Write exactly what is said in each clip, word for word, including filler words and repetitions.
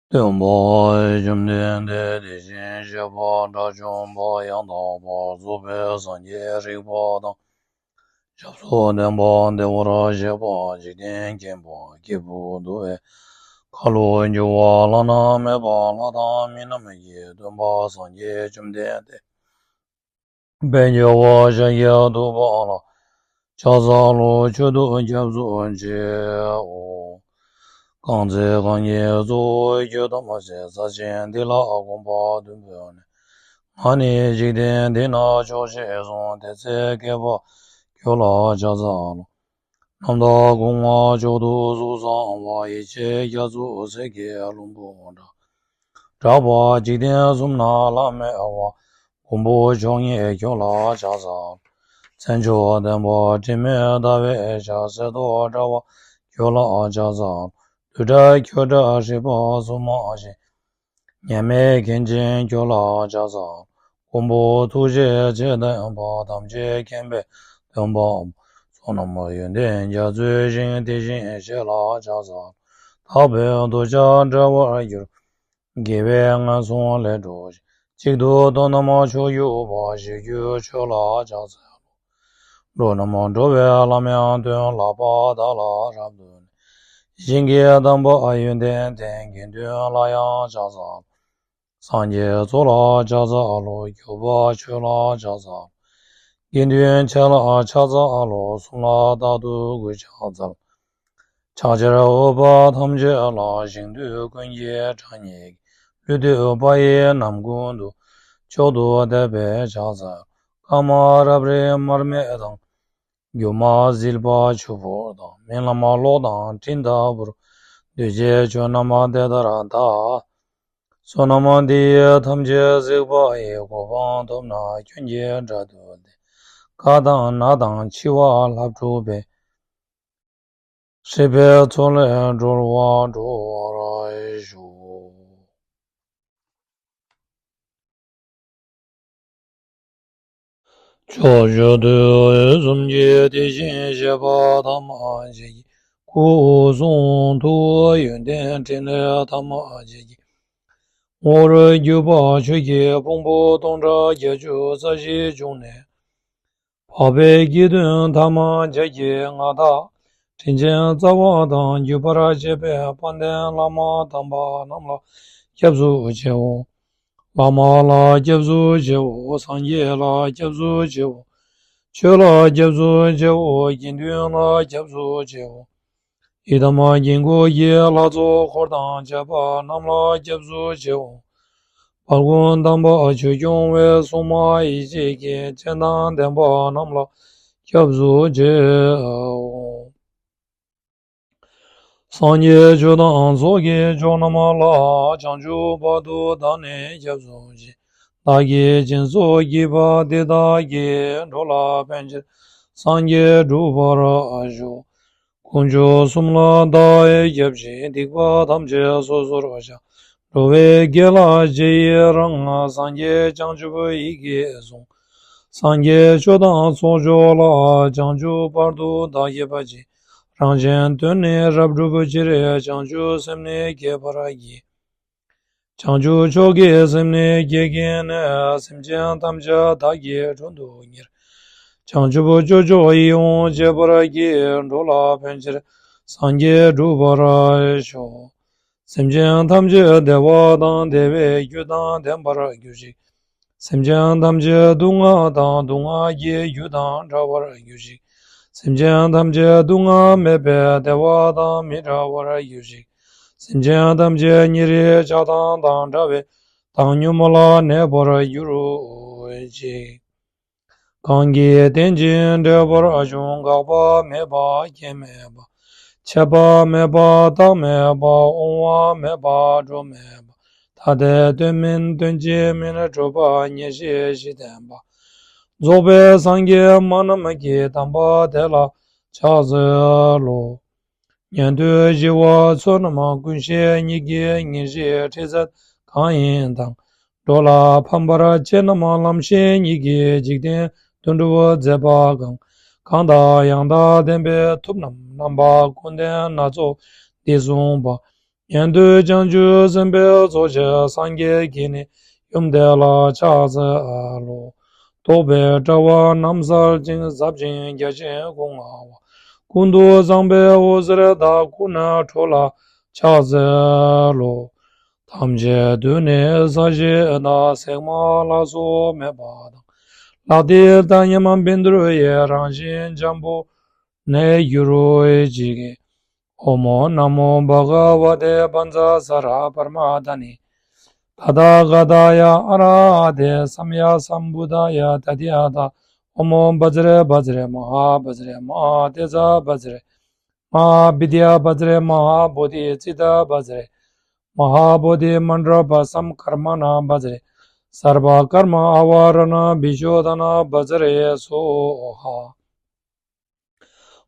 སྟོན་པ་བཅོམ་ལྡན་འདས་དེ་བཞིན་གཤེགས་པ་དགྲ་བཅོམ་པ་ཡང་དག་པར་རྫོགས་པའི་སངས་རྒྱས་རིག་པ་དང་། ཞབས་སུ་ལྡན་པ་བདེ་བར་གཤེགས་པ་འཇིག་རྟེན་མཁྱེན་པ་སྐྱེས་བུ་འདུལ་བའི་ཁ་ལོ་སྒྱུར་བ་བླ་ན་མེད་པ་ལྷ་དང་མི་རྣམས་ཀྱི་སྟོན་པ་སངས་རྒྱས་བཅོམ་ལྡན་འདས། དཔལ་རྒྱལ་བ་ཤཱཀྱ་ཐུབ་པ་ལ་ཕྱག་འཚལ་ལོ། མཆོད་དོ་སྐྱབས་སུ་མཆིའོ། གང་ཚེ་རྐང་གཉིས་གཙོ་བོ་ཁྱོད་ཐམས་ཅད་རྩ་ཆེན་འདི་ལ་དགོངས་པ་མཐུན་པས་ནི། ང་ནི་འཇིག་རྟེན་འདི་ན་མཆོག་ཅེས་གསུངས། དེ་ཚེ་བསྐལ་པ་ཁྱོད་ལ་ཕྱག་འཚལ་ལོ། རྣམ་དག་སྐུ་མངའ་མཆོག་ཏུ་གཟུགས་བཟང་བ། ཡེ་ཤེས་རྒྱ་མཚོ་གསེར་གྱི་ལྷུན་པོ་འདྲ། གྲགས་པ་འཇིག་རྟེན་གསུམ་ན་བླ་མེད་པ། མགོན་པོ་མཆོག་བརྙེས་ཁྱོད་ལ་ཕྱག་འཚལ་ལོ། མཚན་མཆོག་ལྡན་པ་དྲི་མེད་ཟླ་བའི་ཞལ། གསེར་མདོག་འདྲ་བ་ཁྱོད་ལ་ཕྱག་འཚལ་ལོ། རྡུལ་བྲལ་ཁྱོད་འདྲ་རིག་པ་གཟུགས་མ་ཞིག་མཉམ་མེད་མཁན་ཆེན་ཁྱོད་ལ་ཕྱག་འཚལ་ལོ། མགོན་པོ་ཐུགས་རྗེ་ཆེ་ལྡན་པ། ཐམས་ཅད་མཁྱེན་པའི་སྟོན་པ། བསོད་ནམས་ཡོན་ཏན་རྒྱ་མཚོའི་ཞིང་། དེ་བཞིན་གཤེགས་ལ་ཕྱག་འཚལ་ལོ། དག་པའི་ཐོབ་བྱ་འབྲེལ་བར་འགྱུར། དགེ་བའི་ངན་སོང་ལས་སྒྲོལ་ཞིང་། གཅིག་ཏུ་བསྡམས་རྣམས་མཆོག་གྱུར་པ། ཞི་རྒྱས་ཆོས་ལ་ཕྱག་འཚལ་ལོ། འགྲོ་རྣམས་སྒྲོལ་བའི་ལམ་ཡང་སྟོན། ལྷག་པར་བདག་ལ་རབ་ཏུ་བསྟན། ཞིང་གི་དམ་པ་ཡོན་ཏན་ལྡན། དགེ་འདུན་ལ་ཡང་ཕྱག་འཚལ་ལོ། སངས་རྒྱས་ཚོགས་ལ་ཕྱག་འཚལ་ལོ། གུས་པ་ཆོས་ལ་ཕྱག་འཚལ་ལོ། དགེ་འདུན་བྱས་ལ་ཕྱག་འཚལ་ལོ། གསུམ་ལ་རྟག་ཏུ་གུས་ཕྱག་འཚལ། ཕྱག་ཕྱིར་འོས་པ་ཐམས་ཅད་ལ། ཞིང་དུས་ཀུན་གྱི་གྲངས་སྙེད་ཀྱིས། ལུས་བཏུད་པ་ཡི་ནམ་ཀུན་ཏུ། མཆོག་ཏུ་དད་པས་ཕྱག་འཚལ། སྐར་མ་རབ་རིབ་མར་མེ་དང་། སྒྱུ་མ་ཟིལ་པ་ཆུ་བུར་དང་། རྨི་ལམ་གློག་དང་སྤྲིན་ལྟ་བུར། འདུས་བྱས་ཆོས་རྣམས་དེ་ལྟར་གདའ། བསོད་ནམས་འདི་ཡིས་ཐམས་ཅད་གཟིགས་པ་ཡི། གོ་འཕང་ཐོབ་ན་སྐྱོན་གྱི་དགྲ་བཏུལ་ཏེ། རྒ་དང་ན་དང་འཆི་བ་ལྷག་འགྲུབ་པའི། སྲིད་པའི་མཚོ་ལས་སྒྲོལ་བར་འགྲོ་བར་ཤོག། ཕྱོགས་བཅུ་དུས་གསུམ་གྱི་དེ་བཞིན་གཤེགས་པ་ཐམས་ཅད་ཀྱི་སྐུ་གསུང་ཐུགས་ཡོན་ཏན་ཕྲིན་ལས་ཐམས་ཅད་ཀྱི་ངོ་བོར་གྱུར་པ་ཆོས་ཀྱི་ཕུང་པོ་སྟོང་ཕྲག་བརྒྱད་ཅུ་རྩ་བཞིའི་འབྱུང་གནས། འཕགས་པའི་དགེ་འདུན་ཐ་མ་བརྒྱད་ཀྱི་མངའ་བདག་དྲིན་ཅན་རྩ་བ་དང་བརྒྱུད་པར་བཅས་པའི་དཔལ་ལྡན་བླ་མ་དམ་པ་རྣམས་ལ་སྐྱབས་སུ་མཆིའོ། བླ་མ་ལ་སྐྱབས་སུ་མཆིའོ། སངས་རྒྱས་ལ་སྐྱབས་སུ་མཆིའོ། ཆོས་ལ་སྐྱབས་སུ་མཆིའོ། དགེ་འདུན་ལ་སྐྱབས་སུ་མཆིའོ། ཡི་དམ་དཀྱིལ་འཁོར་གྱི་ལྷ་ཚོགས་འཁོར་དང་བཅས་པ་རྣམས་ལ་སྐྱབས་སུ་མཆིའོ། དཔལ་མགོན་དམ་པ་ཆོས་སྐྱོང་བའི་སྲུང་མ་ཡེ་ཤེས་ཀྱི་སྤྱན་དང་ལྡན་པ་རྣམས་ལ་སྐྱབས་སུ་མཆིའོ། སངས་རྒྱས་ཆོས་དང་ཚོགས་ཀྱི་མཆོག་རྣམས་ལ། བྱང་ཆུབ་བར་དུ་བདག་ནི་སྐྱབས་སུ་མཆི། བདག་གིས་སྦྱིན་སོགས་བགྱིས་པ་འདི་དག་གིས། འགྲོ་ལ་ཕན་ཕྱིར་སངས་རྒྱས་འགྲུབ་པར་ཤོག། དཀོན་མཆོག་གསུམ་ལ་བདག་སྐྱབས་མཆི། སྡིག་པ་ཐམས་ཅད་སོ་སོར་བཤགས། འགྲོ་བའི་དགེ་ལ་རྗེས་ཡི་རང་། སངས་རྒྱས་བྱང་ཆུབ་ཡིད་ཀྱིས་བཟུང་། སངས་རྒྱས་ཆོས་དང་ཚོགས་མཆོག་ལ། བྱང་ཆུབ་བར་དུ་བདག་སྐྱབས་མཆི། རང་གཞན་དོན་ནི་རབ་བསྒྲུབ་ཕྱིར། བྱང་ཆུབ་སེམས་ནི་བསྐྱེད་པར་བགྱི། བྱང་ཆུབ་མཆོག་གི་སེམས་ནི་བསྐྱེད་བགྱིས་ནས། སེམས་ཅན་ཐམས་ཅད་བདག་གིས་དྲུང་དུ་གཉེར། བྱང་ཆུབ་སྤྱོད་མཆོག་ཡིད་འོང་སྤྱད་པར་བགྱི། འགྲོ་ལ་ཕན་ཕྱིར་སངས་རྒྱས་འགྲུབ་པར་ཤོག། སེམས་ཅན་ཐམས་ཅད་བདེ་བ་དང་བདེ་བའི་རྒྱུ་དང་ལྡན་པར་གྱུར་ཅིག། སེམས་ཅན་ཐམས་ཅད་སྡུག་བསྔལ་དང་སྡུག་བསྔལ་གྱི་རྒྱུ་དང་བྲལ་བར་གྱུར་ཅིག། སེམས་ཅན་ཐམས་ཅད་སྡུག་བསྔལ་མེད་པའི་བདེ་བ་དང་མི་འབྲལ་བར་གྱུར་ཅིག། སེམས་ཅན་ཐམས་ཅད་ཉེ་རིང་ཆགས་སྡང་དང་བྲལ་བའི་བཏང་སྙོམས་ལ་གནས་པར་གྱུར་ཅིག། གང་གིས་བསྟེན་ཅིང་འབྲེལ་བར་འབྱུང་། འགག་པ་མེད་པ་སྐྱེ་མེད་པ། ཆད་པ་མེད་པ་རྟག་མེད་པ། འོང་བ་མེད་པ་འགྲོ་མེད་པ། ཐ་དད་དོན་མིན་དོན་གཅིག་མིན། གྲུབ་པ་ཉེར་ཞི་བཞི་ལྡན་པ། རྫོགས་པའི་སངས་རྒྱས་མ་རྣམས་ཀྱི། དམ་པ་དེ་ལ་ཕྱག་འཚལ་ལོ། ཉན་ཐོས་ཞི་བ་བསོད་ནམས་ཀུན་ཤེས་ཉིད་ཀྱིས། ཉེར་ཞི་ཁྲིད་མཛད་གང་ཡིན་དང་། འགྲོ་ལ་ཕན་པར་བྱེད་རྣམས་ལམ་ཤེས་ཉིད་ཀྱིས། འཇིག་རྟེན་དོན་སྒྲུབ་མཛད་པ་གང་། གང་དང་ཡང་དག་ལྡན་པའི་ཐུབ་རྣམས། རྣམ་པ་ཀུན་ལྡན་སྣ་ཚོགས་འདི་གསུངས་པ། ཉན་ཐོས་བྱང་ཆུབ་སེམས་དཔའི་ཚོགས་ཀྱིས། སངས་རྒྱས་ཀྱི་ནི་ཡུམ་དེ་ལ་ཕྱག་འཚལ་ལོ། རྟོག་པའི་དྲ་བ་རྣམ་བསལ་ཅིང་། ཟབ་ཅིང་རྒྱ་ཆེན་སྐུ་མངའ་བ། ཀུན་ཏུ་བཟང་པོའི་འོད་ཟེར་དག །སྐུ་ནི་ཁྲོ་ལ་ཕྱག་འཚལ་ལོ། ཐམས་ཅད་དུ་ནི་ས་གཞི་དང་། །གཟིགས་མ་ལ་སོགས་མེད་པ་དང་། ལག་མཐིལ་དང་མཉམ་པ་བཻ་ཌཱུརྱ་ཡི། །རང་བཞིན་འཇམ་པོ་ནི་གྱུར་ཅིག །ཨོཾ་ན་མོ་བྷ་ག་ཝ་ཏེ། པཉྩ་ཙ་ར་པར་མ་ཐཱ་ནི། ཏ་ཐཱ་ག་ཏཱ་ཡ་ཨ་ར་ཧ་ཏེ། སམ་ཡཀ་སམ་བུད་དཱ་ཡ་ཏ་དྱ་ཐཱ། ཨོཾ་བཛྲ་བཛྲ་མ་ཧཱ་བཛྲ་མ་ཧཱ་ཏེ་ཛ་བཛྲ་མ་ཧཱ་བི་དྱ་བཛྲ་མ་ཧཱ་བོ་དྷི་ཙིཏྟ་བཛྲ་མ་ཧཱ་བོ་དྷི་མནྟྲ་བ་སཾ་ཀརྨ་ཎ་བཛྲ་སརྦ་ཀརྨ་ཨ་བ་ར་ཎ་བི་ཤོ་དྷ་ཎ་བཛྲ་སྭཱ་ཧཱ།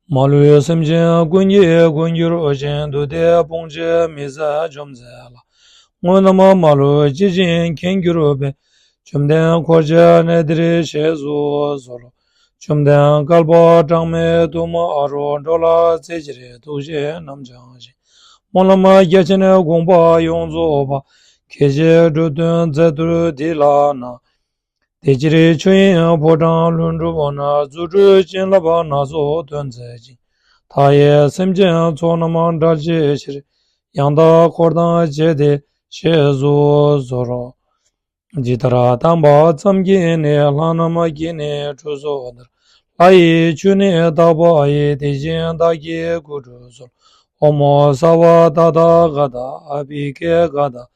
མ་ལུས་སེམས་ཅན་ཀུན་གྱི་མགོན་གྱུར་ཅིང་། །འདུས་ཏེ་དཔུང་བཅས་མི་བཟད་འཇོམས་མཛད་ལ། །དངོས་རྣམས་མ་ལུས་ཅི་བཞིན་མཁྱེན་གྱུར་པའི། །བཅོམ་ལྡན་འཁོར་བཅས་གནས་འདིར་གཤེགས་སུ་གསོལ་ལོ། །བཅོམ་ལྡན་བསྐལ་པ་གྲངས་མེད་དུ། མ་འོངས་འགྲོ་ལ་མཛད་ཕྱིར། །ཐུགས་རྗེ་རྣམ་བྱང་ཞིང་། །སྨོན་ལམ་རྒྱ་ཆེན་དགོངས་པ་ཡོངས་རྫོགས་པ། །ཁྱེད་ཀྱིས་འགྲོ་དོན་མཛད་དུ་འདི་ལགས་ན། །དེ་ཕྱིར་ཆོས་དབྱིངས་ཕོ་བྲང་ལྷུན་གྲུབ་ན། །རྫུ་འཕྲུལ་བྱིན་རླབས་སྣ་ཚོགས་སྟོན་མཛད་ཅིང་། །མཐའ་ཡས་སེམས་ཅན་ཚོགས་རྣམས་བསྒྲལ་བྱའི་ཕྱིར། །ཡང་དག་འཁོར་དང་བཅས་ཏེ་གཤེགས་སུ་གསོལ་ལོ། ཇི་ལྟར་དམ་པ་ཙམ་གྱིས་ནི། །ལྷ་རྣམས་ཀྱིས་ནི་ཁྲུས་གསོལ་ལྟར། །ལྷ་ཡི་ཆོས་ནི་དག་པ་ཡི། །དེ་བཞིན་བདག་གིས་སྐུ་ཁྲུས་གསོལ། །ཨོཾ་སརྦ་ཏ་ཐཱ་ག་ཏ་ཨ་བྷི་ཥེ་ག་ཏ་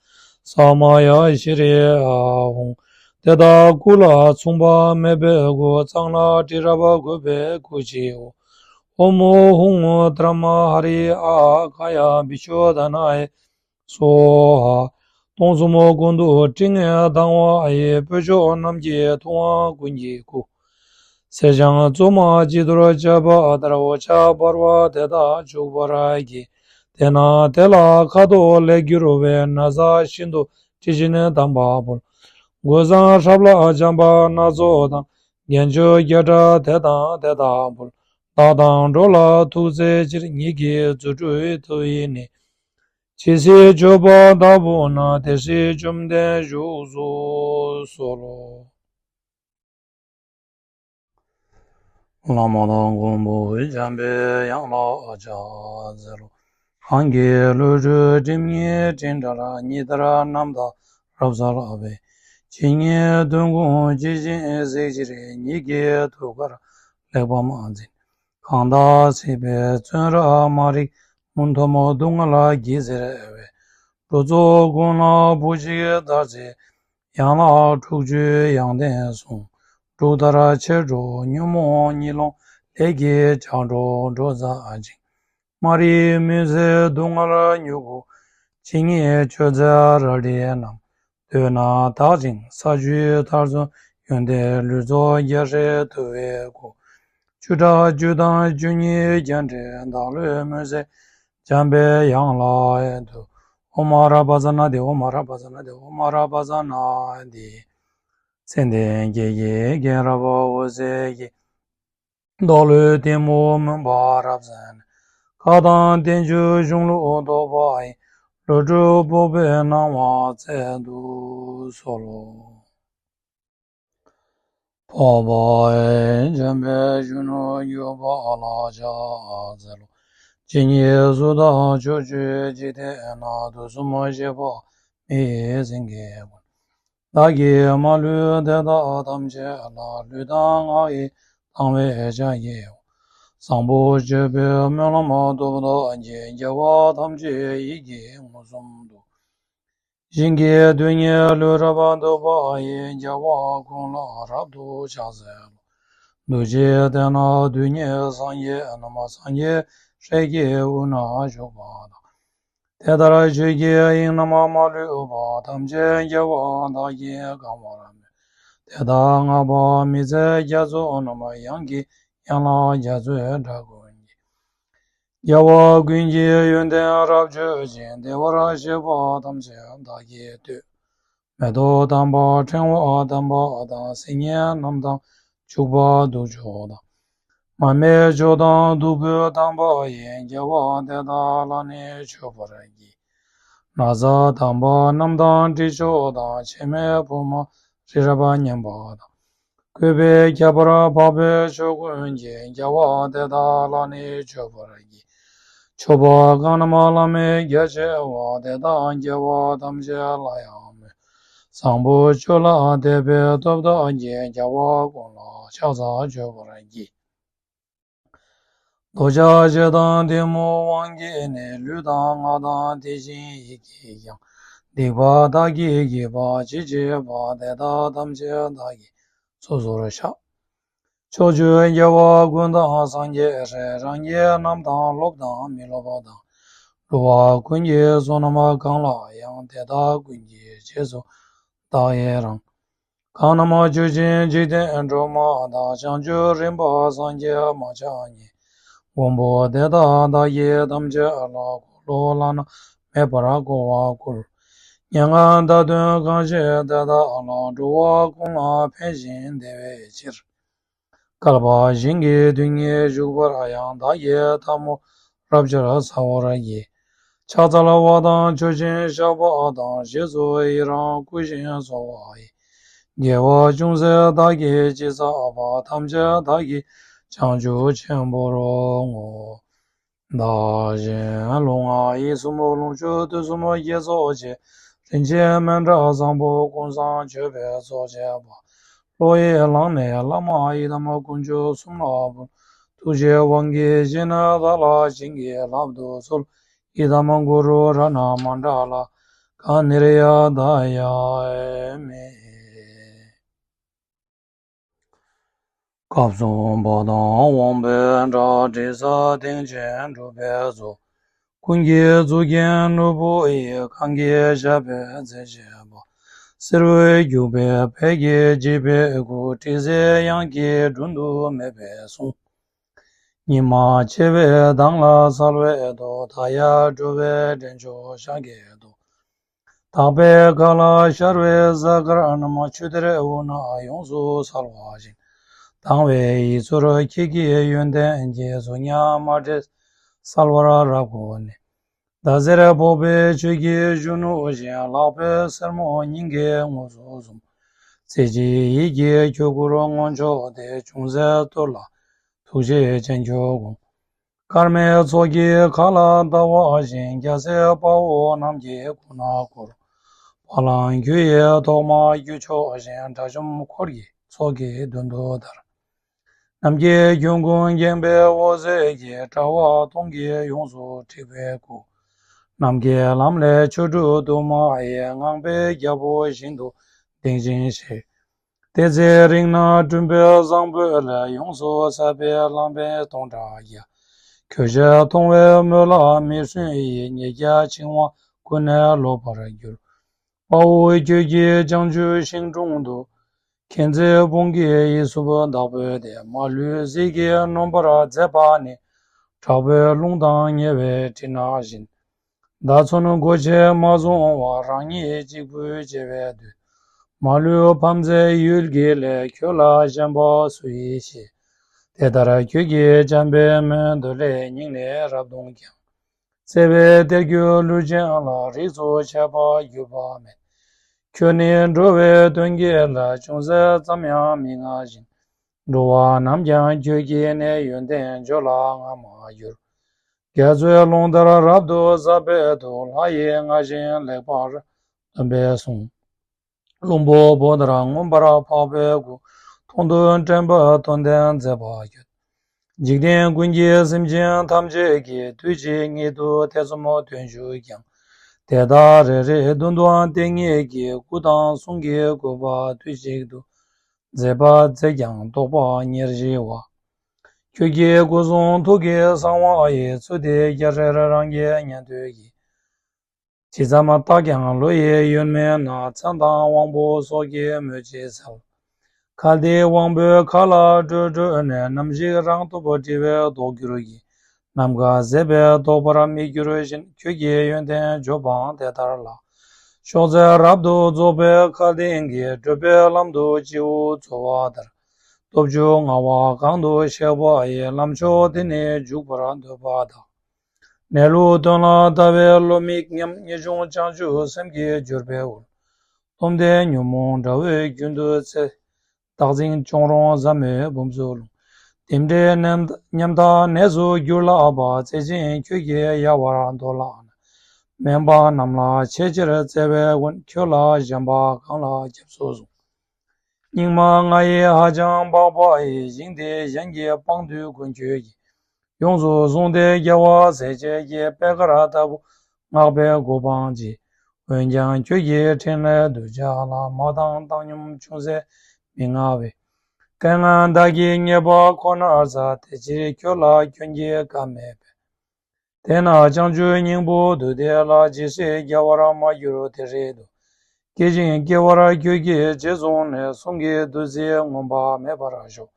ས་མ་ཡ་ཤྲཱི་ཨཱཿཧཱུྃ། །དེ་དག་སྐུ་ལ་མཚུངས་པ་མེད་པའི་སྐུ། །གཙང་ལ་དྲི་རབ་གོས་པའི་སྐུ་ཅིའོ། །ཨོཾ་ཧཱུྃ་ཏྲཱ་མ་ཧ་རི་ཨཱཿཧཱ་ཡ་བི་ཤོ་དྷ་ན་ཡེ་སྭཱ་ཧཱ། །སྟོང་གསུམ་ཀུན་ཏུ་སྤྲིན་ལྔས་ལྡང་བ་ཡི། །དཔོས་མཆོག་རྣམས་ཀྱི་ཐུབ་དབང་ཀུན་གྱི་སྐུ། །གསེར་སྦྱངས་བཙོ་མ་བྱི་དོར་བྱས་པ་ལྟར། །འོད་ཆགས་འབར་བ་དེ་དག་བྱུག་པར་བགྱི། །དེས་ན་དེ་ལ་ཁ་དོག་ལེགས་བསྒྱུར་བའི། །ན་བཟའ་ཤིན་ཏུ་དྲི་ཞིམ་དམ་པ་ཕུལ། །གོས་བཟང་ཧྲཱིཿལ་འཇམ་པ་སྣ་ཚོགས་དང་། །རྒྱན་མཆོག་བརྒྱ་ཕྲག་དེ་དག་དེ་དག་ཕུལ། །བདག་དང་འགྲོ་ལ་ཐུགས་བརྩེའི་ཕྱིར། །ཉིད་ཀྱི་རྫུ་འཕྲུལ་ཐུབ་ཡིས་ནི། །ཇི་སྲིད་མཆོད་པ་བདག་ཕུལ་ན། །དེ་སྲིད་བཅོམ་ལྡན་བཞུགས་སུ་གསོལ་ལོ། །བླ་མ་དང་མགོན་པོ་འཇམ་པའི་དབྱངས་ལ་ཕྱག་འཚལ་ལོ། །གང་གི་བློ་གྲོས་སྒྲིབ་གཉིས་དྲི་བྲལ། །ཉི་ཟླར་རྣམ་དག་རབ་གསལ་བའི། །ཇི་སྙེད་དོན་ཀུན་ཇི་བཞིན་གཟིགས་ཕྱིར། །ཉིད་ཀྱི་ཐུགས་ཀར་ལེགས་པར་མ་འཛིན། །གང་དག་སྲིད་པའི་བཙོན་རར་མ་རིག །མུན་འཐོམས་སྡུག་བསྔལ་གྱིས་གཟིར་བའི། །འགྲོ་ཚོགས་ཀུན་ལ་བུ་གཅིག་ལྟར་བརྩེ། །ཡན་ལག་དྲུག་ཅུའི་ཡང་སྟེང་གསུམ། །འབྲུག་ལྟར་ཆེར་སྒྲོགས་ཉོན་མོངས་གཉིད་སློང་། །ལས་ཀྱི་ལྕགས་སྒྲོག་སྒྲོག་མཛད་ཅིང་། །མ་རིག་མུན་སེལ་སྡུག་བསྔལ་མྱུ་གུ། །ཇི་སྙེད་མཆོད་རྫས་རལ་གྲི་རྣམས། །འདོད་ན་དག་ཅིང་ས་བཅུའི་མཐར་སོན། །ཡོན་ཏན་ལུས་རྫོགས་རྒྱལ་སྲས་ཐུ་བའི་སྐུ། །བཅུ་ཕྲག་བཅུ་དང་བཅུ་གཉིས་རྒྱན་སྤྲས། །བདག་བློའི་མུན་སེལ་འཇམ་པའི་དབྱངས་ལ་འདུད། །ཨོཾ་ཨ་ར་པ་ཙ་ན་དྷཱིཿ །ཨོཾ་ཨ་ར་པ་ཙ་ན་དྷཱིཿ །ཨོཾ་ཨ་ར་པ་ཙ་ན་དྷཱིཿ །མཚན་ལྡན་བརྒྱད་ཀྱི་རྒྱལ་རབས་འོད་ཟེར་གྱིས། །བདག་བློའི་གཏི་མུག་མུན་པ་རབ་བསལ་ནས། །བཀའ་དང་བསྟན་བཅོས་གཞུང་ལུགས་རྟོགས་པ་ཡི། །བློ་གྲོས་སྤོབས་པའི་སྣང་བ་སྩལ་དུ་གསོལ་ལོ། འཕགས་པ་འཇམ་དཔལ་གཞོན་ནུར་གྱུར་པ་ལ་ཕྱག་འཚལ་ལོ། །ཇི་སྙེད་གཟུགས་དང་ཕྱོགས་བཅུའི་འཇིག་རྟེན་ན། །དུས་གསུམ་གཤེགས་པ་མི་ཡི་སེང་གེ་ཀུན། །བདག་གིས་མ་ལུས་དེ་དག་ཐམས་ཅད་ལ། །ལུས་དང་ངག་ཡིད་དང་བས་ཕྱག་བགྱིའོ། །བཟང་པོ་སྤྱོད་པའི་སྨོན་ལམ་སྟོབས་དང་བརྒྱུད། །རྒྱལ་བ་ཐམས་ཅད་ཡིད་ཀྱིས་མངོན་སུམ་དུ། །ཞིང་གི་རྡུལ་སྙེད་ལུས་རབ་བཏུད་པ་ཡི། །རྒྱལ་བ་ཀུན་ལ་རབ་ཏུ་ཕྱག་འཚལ་ལོ། །རྡོ་རྗེ་གདན་ན་རྡུལ་སྙེད་སངས་རྒྱས་རྣམས། །སངས་རྒྱས་སྲས་ཀྱི་དབུས་ན་བཞུགས་པ་དང་། །དེ་ལྟར་ཆོས་ཀྱི་དབྱིངས་རྣམས་མ་ལུས་པ། །ཐམས་ཅད་རྒྱལ་བ་དག་གིས་གང་བར་མོས། །དེ་དག་བསྔགས་པ་མི་ཟད་རྒྱ་མཚོ་རྣམས། །དབྱངས་ཀྱི་ཡན་ལག་རྒྱ་མཚོའི་སྒྲ་ཀུན་གྱིས། །རྒྱལ་བ་ཀུན་གྱི་ཡོན་ཏན་རབ་བརྗོད་ཅིང་། །བདེ་བར་གཤེགས་པ་ཐམས་ཅད་བདག་གིས་བསྟོད། །མེ་ཏོག་དམ་པ་ཕྲེང་བ་དམ་པ་དང་། །སིལ་སྙན་རྣམས་དང་བྱུག་པ་བདུག་སྤོས་དང་། །མར་མེ་མཆོག་དང་བདུག་སྤོས་དམ་པ་ཡིས། །རྒྱལ་བ་དེ་དག་ལ་ནི་མཆོད་པར་བགྱི། ན་བཟའ་དམ་པ་རྣམས་དང་དྲི་མཆོག་དང་། ཕྱེ་མའི་ཕུར་མ་རི་རབ་མཉམ་པ་དང་། བཀོད་པས་ཁྱད་པར་འཕགས་པའི་ཆོས་ཀུན་གྱི། རྒྱལ་བ་དེ་དག་ལ་ནི་མཆོད་པར་བགྱི། མཆོད་པ་གང་རྣམས་བླ་མེད་རྒྱ་ཆེ་བ། དེ་དག་རྒྱལ་བ་ཐམས་ཅད་ལ་ཡང་མོས། བཟང་པོ་སྤྱོད་ལ་དད་པའི་སྟོབས་དག་གིས། རྒྱལ་བ་ཀུན་ལ་ཕྱག་འཚལ་མཆོད་པར་བགྱི། འདོད་ཆགས་ཞེ་སྡང་གཏི་མུག་དབང་གིས་ནི། ལུས་དང་ངག་དང་དེ་བཞིན་ཡིད་ཀྱིས་ཀྱང་། སྡིག་པ་བདག་གིས་བགྱིས་པ་ཅི་མཆིས་པ། དེ་དག་ཐམས་ཅད་བདག་གིས་སོ་སོར་བཤགས། ཕྱོགས་བཅུའི་རྒྱལ་བ་ཀུན་དང་སངས་རྒྱས་སྲས། རང་གི་རྣམས་དང་སློབ་དང་མི་སློབ་པ་དང་། འགྲོ་བ་ཀུན་གྱི་བསོད་ནམས་གང་ལ་ཡང་། དེ་དག་ཀུན་གྱི་རྗེས་སུ་བདག་ཡི་རང་། གང་རྣམས་ཆོས་ཅན་འཇིག་རྟེན་སྒྲོན་མ་དག། བྱང་ཆུབ་རིམ་པ་སངས་རྒྱས་མ་ཆགས་ཉིད། མགོན་པོ་དེ་དག་བདག་གིས་ཐམས་ཅད་ལ། འཁོར་ལོ་བླ་ན་མེད་པར་བསྐོར་བར་བསྐུལ། སྙན་ངག་བརྡ་དོན་གང་ཞིག་དེ་དག་ལ། འགྲོ་བ་ཀུན་ལ་ཕན་ཞིང་བདེ་བའི་ཕྱིར། བསྐལ་པ་ཞིང་གི་དུས་ངེས་བཞུགས་པར་ཡང་། བདག་གིས་ཐལ་མོ་རབ་སྦྱར་ཟ་བར་བགྱི། ཕྱག་འཚལ་བ་དང་མཆོད་ཅིང་བཤགས་པ་དང་། རྗེས་སུ་ཡི་རང་བསྐུལ་ཞིང་གསོལ་བ་ཡི། དགེ་བ་ཅུང་ཟད་བདག་གིས་ཅི་བསགས་པ། ཐམས་ཅད་བདག་གིས་བྱང་ཆུབ་ཆེན་པོར་བསྔོ། བདག་གཞན་ལུས་ངག་ཡིད་གསུམ་ལོངས་སྤྱོད་དུས་གསུམ་དགེ་ཚོགས་ཆེ། རིན་ཆེན་མཎྜལ་བཟང་པོ་ཀུན་བཟང་མཆོད་པའི་ཚོགས་བཅས་པ། བློ་ཡིས་བླངས་ནས་བླ་མ་ཡི་དམ་དཀོན་མཆོག་གསུམ་ལ་འབུལ། ཐུགས་རྗེའི་དབང་གིས་བཞེས་ནས་བདག་ལ་བྱིན་གྱིས་བརླབ་ཏུ་གསོལ། ཡི་དམ་གུ་རུ་རཏྣ་མཎྜལ་ཀ་ནིར་ཡ་ད་ཡ་མི། སྐབས་སུ་འབོད་དང་དབང་པོའི་སྒྲ། དྲི་ཟ་སྟེང་ཆེན་སྒྲུབ་པའི་ཚོགས། ཀུན་གྱི་གཙུག་རྒྱན་ནོར་བུ་ཡི། གང་གི་ཞབས་པད་མཛེས་བྱེད་པ། བསེར་བས་རྒྱུག་པའི་ཕས་ཀྱི་འཇིགས་པའི་སྐུ། དྲི་ཟའི་དབྱངས་ཀྱིས་སྒྲོན་དུ་མེད་པའི་གསུང་། ཉི་མ་ཕྱེད་པའི་མདངས་ལ་གསལ་བའི་མདོག། མཐའ་ཡས་འགྲོ་བའི་འདྲེན་མཆོག་ཤཱཀྱའི་མདོག། དག་པའི་མཁའ་ལ་ཤར་བའི་གཟའ་སྐར་རྣམས། ཆུ་གཏེར་དབུས་ན་ཡོངས་སུ་གསལ་བ་བཞིན། དྭངས་པའི་ཡིད་མཚོར་ཁྱེད་ཀྱི་ཡོན་ཏན་གྱིས། གཟུགས་བརྙན་མ་འདྲེས་གསལ་བར་རབ་བཀོད་ནས། ཟླ་ཟེར་ཕོག་པའི་ཆོས་ཀྱི་གཞོན་ནུ་བཞིན། ལྷག་པའི་སེར་མོ་སྙིང་གའི་ངོས་སུ་ཟུམ། རྩེ་གཅིག་ཡིད་ཀྱིས་ཁྱོད་སྐུར་མངོན་ཕྱོགས་ཏེ། ཅུང་ཟད་བསྟོད་ལ་ཐུགས་རྗེའི་སྤྱན་ཁྱོད་དགོངས། སྐར་མའི་ཚོགས་ཀྱིས་མཁའ་ལ་ཟླ་བ་བཞིན། རྒྱལ་སྲས་དཔའ་བོ་རྣམས་ཀྱི་སྐུ་ན་བསྐོར། བ་ལང་ཁྱོད་ཡི་ཐོག་མར་གྱུར་མཆོག་བཞིན། དགྲ་བཅོམ་འཁོར་གྱི་ཚོགས་ཀྱིས་མདུན་དུ་བདར། ནམ་མཁའི་ཁྱོན་ཀུན་བརྒྱན་པའི་འོད་ཟེར་གྱིས། དྲ་བ་སྟོང་གིས་ཡོངས་སུ་འཁྲིགས་པའི་སྐུ། ནམ་མཁའི་ལམ་ལས་ཆོ་འཕྲུལ་དུ་མ་ཡལ། ངང་པའི་རྒྱལ་པོ་བཞིན་དུ་ལྡིང་ཞིང་གཤེགས། བལྟས་ཚེ་རིང་ནས་བསྐྲུན་པའི་བཟང་པོའི་ལྷས། ཡོངས་སུ་ཟབ་པའི་གླང་པོའི་སྟོང་ཕྲག་བརྒྱ། ཁྱོད་ཞལ་མཐོང་བས་མོད་ལ་མི་སྲུན་ཡི། ཉིས་བརྒྱ་འཆིང་བ་ཀུན་ནས་ལོག་པར་གྱུར། དཔའ་བོ་ཁྱོད་ཀྱིས་བྱང་ཆུབ་ཤིང་དྲུང་དུ། མཁྱེན་བརྩེ་དཔུང་གིས་ཡིད་སྲུབས་བདག་པོས་ཏེ། མ་ལུས་ཟིལ་གྱིས་གནོན་པར་མཛད་པ་ནི། དྲག་པོའི་རླུང་དང་ཉེ་བའི་གྲི་ནག་བཞིན། མདའ་མཚོན་གོ་ཆས་མ་བཟུང་བར། རང་ཉིད་གཅིག་པུས་བྱེ་བས་བསྡུས། མ་ལུས་ཕམ་མཛད་ཡུལ་གྱི་ལྷས། ཁྱོད་ལ་ཞེན་པ་སུ་ཡིས་ཤེས། དེ་ལྟར་ཁྱོད་ཀྱིས་བྱམས་པའི་མོས་འདུན་ལས། སྙིང་ནས་རབ་གདུངས་ཀྱང་། བརྩེ་བའི་གཏེར་གྱུར་ལུས་ཅན་ལ། རིགས་སུ་ཆད་པར་གྱུར་པ་མེད། ཁྱོད་ནི་འགྲོ་བའི་དོན་གྱི་ལྷ། ཅུང་ཟད་ཙམ་ཡང་མི་མངའ་ཞིང་། འགྲོ་བ་རྣམས་ཀྱང་ཁྱོད་ཀྱི་ནི། ཡོན་ཏན་བརྗོད་ལ་ངག་མ་བསྒྱུར། རྒྱ་མཚོའི་ཀླུང་ལྟར་རབ་ཏུ་ཟབ་པའི་མཐུ། ལྷ་ཡི་རྔ་བཞིན་ལེགས་པར་འདོན་པའི་གསུང་། རླུང་པོ་བོ་ལྟར་མངོན་པར་འཕགས་པའི་སྐུ། མཐོང་ཐོས་དྲན་པ་དོན་ལྡན་མཛད་པར་འགྱུར། འཇིག་རྟེན་ཀུན་གྱི་སེམས་ཅན་ཐམས་ཅད་ཀྱི། དུས་གཅིག་ཉིད་དུ་ཐེ་ཚོམ་དོན་བྱུང་ཀྱང་། དེ་དག་རེ་རེའི་མདུན་དུའང་དེ་ཉིད་ཀྱི། སྐུ་དང་གསུང་གི་བཀོད་པ་དུས་གཅིག་ཏུ། མཛད་པ་མཛད་ཀྱང་རྟོགས་པ་ཉེར་ཞི་བ། ཁྱོད་ཀྱི་སྐུ་གསུང་ཐུགས་ཀྱི་གསང་བ་ཡི། ཚུལ་དེ་རྒྱ་རས་རང་གི་ཉན་ཐོས་ཀྱིས། ཇི་ཙམ་བརྟགས་ཀྱང་བློ་ཡིས་ཡོད་མིན་ན། མཚན་དང་དབང་པོ་སོགས་ཀྱིས་སྨོས་ཅི་འཚལ། གལ་ཏེ་དབང་པོའི་མཁའ་ལ་སྤྲོས་སྤྲོས་ནས། ནམ་ཞིག་རང་སྟོབས་བྲི་བའི་ལྡོག་འགྱུར་གྱིས། ནམ་མཁའ་ཟད་པས་ལྡོག་པར་མི་འགྱུར་བཞིན། ཁྱོད་ཀྱི་ཡོན་ཏན་བརྗོད་པའང་དེ་ལྟར་ལགས། ཕྱོགས་བཅུར་རབ་ཏུ་རྫོགས་པའི་མཁའ་ལྡིང་གིས། བགྲོད་པའི་ལམ་དུ་སྤྱི་བོ་འཚོ་བ་ལྟར། སྟོབས་བཅུ་མངའ་བ་གང་དུ་གཤེགས་པ་ཡི། ལམ་མཆོག་དེ་ནི་འཇུག་པར་འདོད་པ་དག། གནས་ལུགས་དོན་ལ་ལྟ་བའི་བློ་མིག་ཉམས། ངེས་འབྱུང་བྱང་ཆུབ་སེམས་ཀྱི་འགྱུར་བས་འུར། སྟོབས་ལྡན་ཉོན་མོངས་དགྲ་བོས་རྒྱུན་དུ་འཚེ། བདག་འཛིན་གཅོང་རོང་ཟབ་མོའི་འབུམ་ཚུགས་ལུང་། རྟེན་འབྲེལ་ཉམ་ཐག་ནད་སོགས་རྒྱུ་ལགས་པ། བརྩེ་ཆེན་ཁྱོད་ཀྱིས་ཡལ་བར་མདོར་ལགས་ན། དམན་པ་རྣམས་ལ་ཆེས་ཆེར་བརྩེ་བའི་མགོན། ཁྱོད་ལ་གཞན་པ་གང་ལ་སྐྱབས་སུ་སོང་། སྙིགས་མ་ལྔ་ཡི་ཧ་ཅང་སྦགས་པ་ཡི། ཞིང་དེ་གཞན་གྱིས་སྤངས་དུས་མགོན་ཁྱོད་ཀྱིས། ཡོངས་སུ་བཟུང་སྟེ་རྒྱལ་བ་སྲས་བཅས་ཀྱི། པད་དཀར་ལྟ་བུ་བསྔགས་པའི་གོ་འཕང་མཆིས། འོན་ཀྱང་ཁྱོད་ཀྱི་ཕྲིན་ལས་གདུལ་བྱ་ལ། མ་བཏང་བཏང་སྙོམས་ཅུང་ཟད་མི་མངའ་བས། སྐལ་ལྔ་བདག་གིས་ཉེས་པ་ཁོ་ནར་བསགས། དེ་ཕྱིར་ཁྱོད་ལ་སྐྱོན་གྱི་སྐབས་མེད་པས། དེས་ན་བྱང་ཆུབ་སྙིང་པོ་བསྡུས་ཏེ་ལ། ཇི་སྲིད་རྒྱལ་བར་མ་གྱུར་དེ་སྲིད་དུ། སྐྱེ་ཞིང་སྐྱེ་བར་ཁྱོད་ཀྱིས་རྗེས་བཟུང་ནས། གསུང་གི་བདུད་རྩི་མངོན་པ་མེད་པར་ཤོག།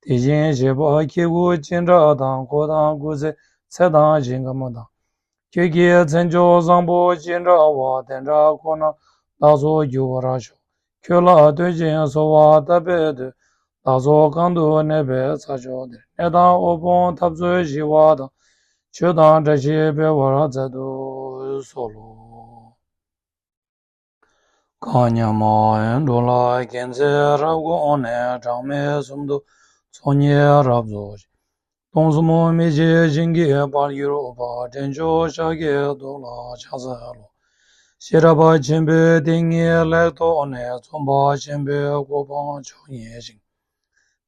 དེ་བཞིན་གཤེགས་པ་ཁྱེད་སྐུ་ཅི་འདྲ་དང་། གཽ་དང་སྐུ་ཚེ་ཚད་དང་ཞིང་ཁམས་དང་། ཁྱོད་ཀྱི་མཚན་མཆོག་བཟང་པོ་ཅི་འདྲ་བ། དེ་འདྲ་ཁོ་ན་བདག་སོགས་འགྱུར་བར་ཤོག། ཁྱོད་ལ་བསྟོད་ཅིང་གསོལ་བ་བཏབ་པའི་མཐུས། བདག་སོགས་གང་དུ་གནས་པའི་ས་ཕྱོགས་དེར། ནད་དང་དབུལ་ཕོངས་འཐབ་རྩོད་ཞི་བ་དང་། ཆོས་དང་བཀྲ་ཤིས་འཕེལ་བར་མཛད་དུ་གསོལ་ལོ། གང་ཉམས་མ་འོངས་འགྲོ་ལ་མཁྱེན་བརྩེ་རབ་དགོངས་ནས། གྲངས་མེད་གསུམ་དུ་ཚོགས་གཉིས་རབ་རྫོགས་ཤིང་། སྟོང་གསུམ་མི་མཇེད་ཞིང་གི་དཔལ་གྱུར་པ། འདྲེན་མཆོག་ཤཱཀྱའི་ཏོག་ལ་ཕྱག་འཚལ་ལོ། ཤེས་རབ་ཆེན་པོའི་ཏིང་ངེ་ལེགས་རྟོགས་ནས། རྩོམ་པ་ཆེན་པོའི་གོ་འཕང་མཆོག་བརྙེས་ཤིང་།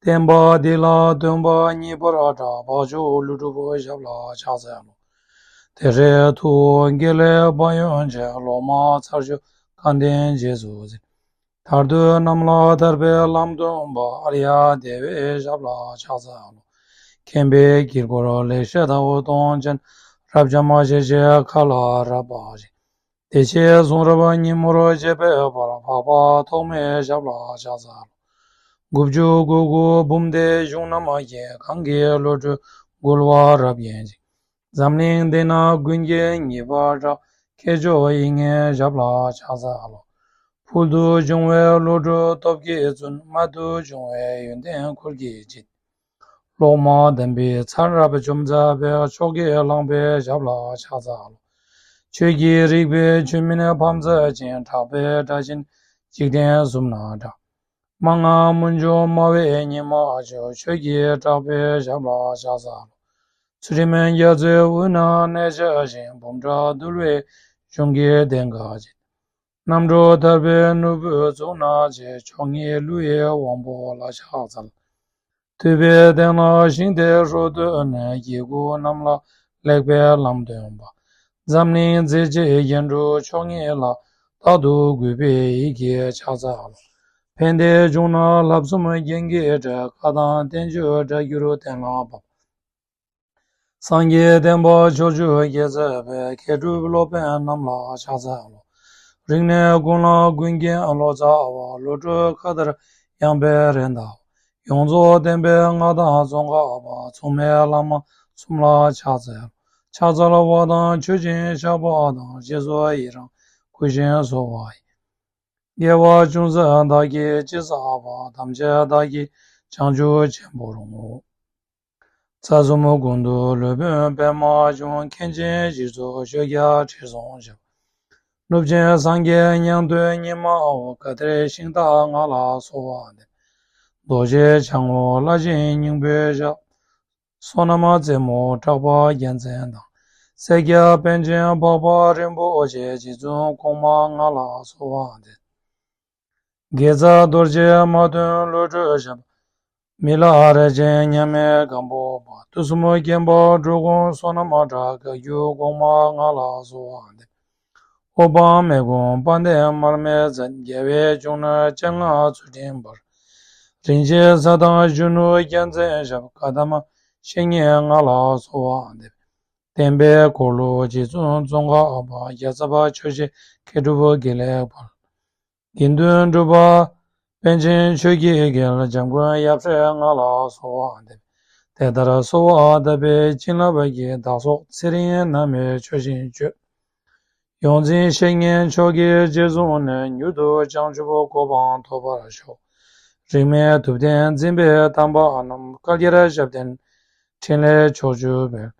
བསྟན་པ་འདི་ལ་སྟོན་པ་གཉིས་པར་གྲགས། འཕགས་མཆོག་ཀླུ་སྒྲུབ་ཞབས་ལ་ཕྱག་འཚལ་ལོ། དེ་འདྲའི་ཐུགས་དགེ་ལེགས་དཔལ་ཡོན་ཅན། སློབ་མ་ཚར་གཅོད་སྐལ་ལྡན་རྗེ་བཙུན་འཛིན། ཐར་འདོད་རྣམས་ལ་ཐར་པའི་ལམ་སྟོན་པ། ཨཱརྱ་དེ་བའི་ཞབས་ལ་ཕྱག་འཚལ་ལོ། མཁྱེན་པའི་དཀྱིལ་འཁོར་ལེགས་བཤད་ཟླ་བ་སྟོང་ཅན། རབ་འབྱམས་ཞེས་བྱའི་མཁའ་ལ་རབ་འབར་ཞིང་། བདེ་གཤེགས་གསུང་རབ་ཉིན་མོར་བྱེད་པའི་དཔལ། འཕགས་པ་ཐོགས་མེད་ཞབས་ལ་ཕྱག་འཚལ་ལོ། དགུ་བཅུ་གོ་དགུ་འབུམ་སྡེ་གཞུང་རྣམས་ཀྱིས། གང་གི་བློ་གྲོས་འགུལ་བ་རབ་བརྒྱན་ཅིང་། འཛམ་གླིང་འདི་ན་ཀུན་གྱིས་ཉེས་པར་གྲགས། མཁས་མཆོག་དབྱིག་གཉེན་ཞབས་ལ་ཕྱག་འཚལ་ལོ། ཕུལ་དུ་བྱུང་བའི་བློ་གྲོས་སྟོབས་ཀྱིས་བརྩོན། རྨད་དུ་བྱུང་བའི་ཡོན་ཏན་ཁུར་གྱིས་བརྗིད། སློབ་མ་དམ་པའི་ཚར་རབ་བཅོམ་མཛད་པའི། མཆོག་གི་གླང་པོའི་ཞབས་ལ་ཕྱག་འཚལ་ལོ། ཆོས་ཀྱི་རིག་པའི་ཆུ་མིན་ཕབ་མཛད་ཅིང་། གྲགས་པའི་སྒྲ་ཆེན་འཇིག་རྟེན་གསུམ་ན་གྲགས། མན་ངག་སྨོན་འཇུག་སྨྲ་བའི་ཉི་མ་མཆོག། ཆོས་ཀྱི་གྲགས་པའི་ཞབས་ལ་ཕྱག་འཚལ་ལོ། ཚུལ་ཁྲིམས་རྒྱ་མཚོའི་དབུས་ན་གནས་བཅའ་ཞིང་། འབུམ་ཕྲག་འདུལ་བའི་གཞུང་གི་གདེངས་ཀ་ཅན། རྣམ་གྲོལ་ཐར་པའི་ནོར་བུའི་གཙུག་ན་མཆིས། མཆོག་གཉིས་ཀླུ་ཡི་དབང་པོ་ལ་ཕྱག་འཚལ། ཐུབ་པའི་གདེང་ལ་ཞིང་དེར་ཧྲོལ་བསྟོད་ནས། སྐྱེ་དགུ་རྣམས་ལ་ལེགས་པའི་ལམ་སྟོན་པ། འཛམ་གླིང་མཛེས་བྱེད་རྒྱན་དྲུག་མཆོག་གཉིས་ལ། རྟག་ཏུ་གུས་པའི་ཡིད་ཀྱིས་ཕྱག་འཚལ་ལོ། ཕན་བདེའི་འབྱུང་གནས་ལྷ་གསུམ་རྒྱན་གྱིས་སྤྲས། བཀའ་དང་བསྟན་བཅོས་སྒྲ་བསྒྱུར་གཏན་ལ་ཕབ། སངས་རྒྱས་བསྟན་པ་ཕྱོགས་བཅུར་རྒྱས་མཛད་པའི། མཁས་གྲུབ་སློབ་དཔོན་རྣམས་ལ་ཕྱག་འཚལ་ལོ། རིག་གནས་ཀུན་ལ་ཀུན་མཁྱེན་ལོ་ཙཱ་བ། བློ་གྲོས་མཁའ་ལྟར་ཡངས་པའི་རེད་མདའ་བ། ཡོངས་རྫོགས་བསྟན་པའི་མངའ་བདག་ཙོང་ཁ་པ། མཚུངས་མེད་བླ་མ་གསུམ་ལ་ཕྱག་འཚལ་ལོ། ཕྱག་འཚལ་བ་དང་མཆོད་ཅིང་བཤགས་པ་དང་། རྗེས་སུ་ཡི་རང་བསྐུལ་ཞིང་གསོལ་བ་ཡི། དགེ་བ་ཅུང་ཟད་བདག་གིས་ཅི་བསགས་པ། ཐམས་ཅད་བདག་གིས་བྱང་ཆུབ་ཆེན་པོར་བསྔོ། རྩ་གསུམ་ཀུན་ཏུ་སློབ་དཔོན་པདྨ་འབྱུང་། མཁན་ཆེན་རྗེ་བཙུན་ཆོས་རྒྱལ་ཁྲི་སྲོང་ཞབས། ནུབ་ཆེན་སངས་རྒྱས་མྱང་སྟོན་ཉི་མ་འོད། བཀའ་གཏེར་ཤིང་རྟ་ང་ལ་གསོལ་བ་འདེབས། རྡོ་རྗེ་འཆང་ངོར་བླ་ཆེན་སྙིང་པོའི་ཞབས། བསོད་ནམས་རྩེ་མོ་གྲགས་པ་རྒྱལ་མཚན་དང་། སེར་སྐྱ་པཎ་ཆེན་འཕགས་པ་རིན་པོ་ཆེ། རྗེ་བཙུན་གོང་མ་ང་ལ་གསོལ་བ་འདེབས། དགེ་རྩ་རྡོ་རྗེ་མ་ཐོན་བློ་གྲོས་ཞབས། མི་ལ་རས་ཆེན་མཉམ་མེད་སྒམ་པོ་པ། དུས་གསུམ་མཁྱེན་པ་འགྲོ་མགོན་བསོད་ནམས་གྲགས། བཀའ་བརྒྱུད་གོང་མ་ང་ལ་གསོལ་བ་འདེབས། ཨོ་པང་མེ་དགུང་དཔལ་ལྡན་མར་མེ་མཛད། རྒྱལ་བའི་འབྱུང་གནས་སྤྱན་སྔར་ཚུལ་ཁྲིམས་འབར། རིན་ཆེན་ས་དང་གཞོན་ནུ་རྒྱལ་མཚན་ཞབས། བཀའ་གདམས་བཤེས་གཉེན་ང་ལ་གསོལ་བ་འདེབས། བསྟན་པའི་འཁོར་ལོ་རྗེ་བཙུན་ཙོང་ཁ་པ། རྒྱལ་ཚབ་ཆོས་རྗེ་མཁས་གྲུབ་དགེ་ལེགས་དཔལ། དགེ་འདུན་གྲུབ་པ་པཎ་ཆེན་ཆོས་ཀྱི་རྒྱལ། འཇམ་མགོན་ཡབ་སྲས་ང་ལ་གསོལ་བ་འདེབས། དེ་ལྟར་གསོལ་བ་བཏབ་པས་བྱིན་རླབས་ཀྱིས། བདག་སོགས་ཚེ་རིང་ནད་མེད་ཆོས་བཞིན་སྤྱོད། ཡོངས་འཛིན་བཤེས་གཉེན་མཆོག་གི་རྗེས་བཟུང་ནས། མྱུར་དུ་བྱང་ཆུབ་གོ་འཕང་ཐོབ་པར་ཤོག། རིས་མེད་ཐུབ་བསྟན་འཛིན་པའི་དམ་པ་རྣམས། བསྐལ་བརྒྱར་ཞབས་བརྟན་ཕྲིན་ལས་ཕྱོགས་བཅུར་འཕེལ།